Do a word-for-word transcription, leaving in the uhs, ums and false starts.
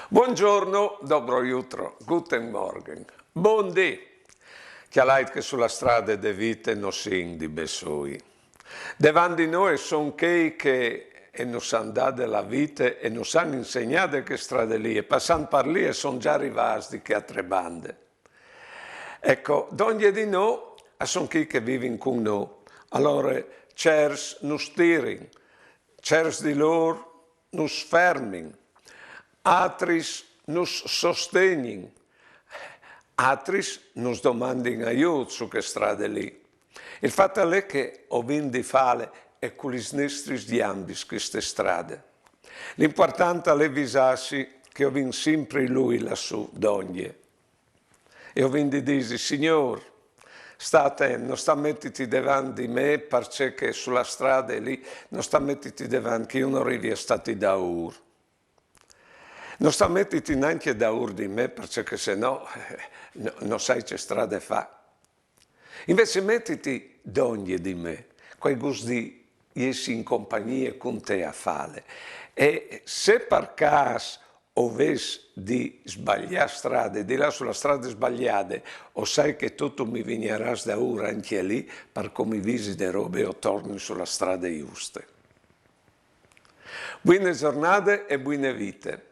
Buongiorno, dobro jutro, guten Morgen, bundì. Cjalait che su la strade de vite no sin di bessôi. Devant di nô a son chei che a nus àn dade la vite e nus àn insegnade chê strade li, e passant par li a son za rivâts di chê altre bande. Eco, dongje di nô a son chei che a vivin cun nô. Alore, cierts nus tirin, cierts di lôr nus fermin, altris nus sostegnin, altris nus domandin aiût su chê strade li. Il fat al è che o vin di fâle e cu lis nestris gjambis cheste strade. L'impuartant al è visâsi che o vin simpri lui lassù dongje. E o vin di dîsi: Signôr, sta atent, no sta metiti devant di me, parcè che su la strade li, no sta metiti devant che jo no rivi a stâti daûr. No sta metiti nancje daûr di me, parcè che se no, eh, no, no sai ce strade fâ. Invezit metiti dongje di me, co ai gust di jessi in compagnie cun te a fâle. E se par câs o ves di sbaliâ strade, di lâ su la strade sbaliade, o sai che tu tu mi vignarâs daûr ancje li, par come o visi de robe o torni su la strade juste. Buine zornade e buine vite.